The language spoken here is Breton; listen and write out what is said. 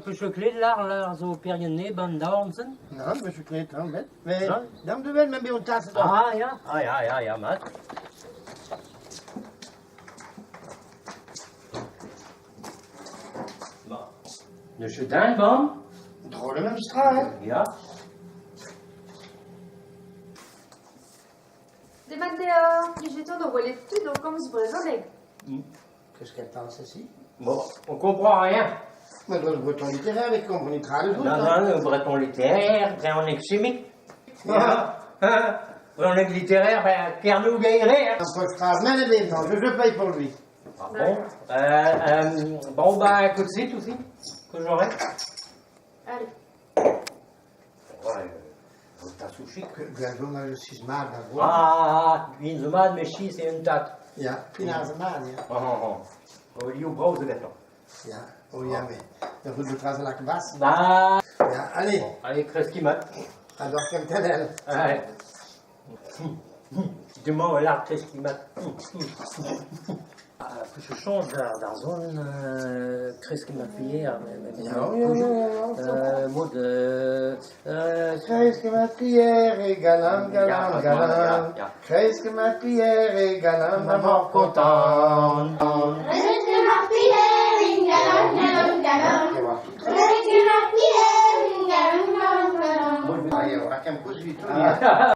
Peus klevet lar zo pergen neb an daouarn-sen? Nann, meus ket klevet tamm ebet. Met dam da wel ma bezañ taset Ah ya, ah ya, ya, ya, mat. N'eus ket din, mamm? Drol eo memes tra, hein? Ya. Demat deoc'h, plijet on o welet tud o komz brezhoneg. Qu'est-ce qu'elle pense ici? Bon, on comprend rien. Mais dans le breton littéraire, les comprenez tra de Non, non, le breton littéraire, brezhoneg chimique. Ya. Brezhoneg littéraire, ben, Kernoù Gaere. Un phrase, mais non, je paye pour lui. Ah bon Bon, bah, écoute, c'est aussi, que j'aurai. Allez. Ouais, ta sushi. Ah, in zo mat, me chi, c'est un tat. Ya, pin zo mat, ya. Oh, oh, oh. O liou brav zo gantañ. Ya, oh ya, mais. Da rout de tras lak bas. Bah. Ya, allez. Bon, allez, kreskiñ mat. Alors, kentel. Ouais. Demain, là, kreskiñ mat. Je change d'ar zon kreskiñ ma fier. Mod Kreskiñ ma fier e galant, galant, galant. Kreskiñ ma fier e galant, ma mor kontant. Kreskiñ ma fier e galant, galant, galant. Kreskiñ ma fier e galant, galant, galant. Ah,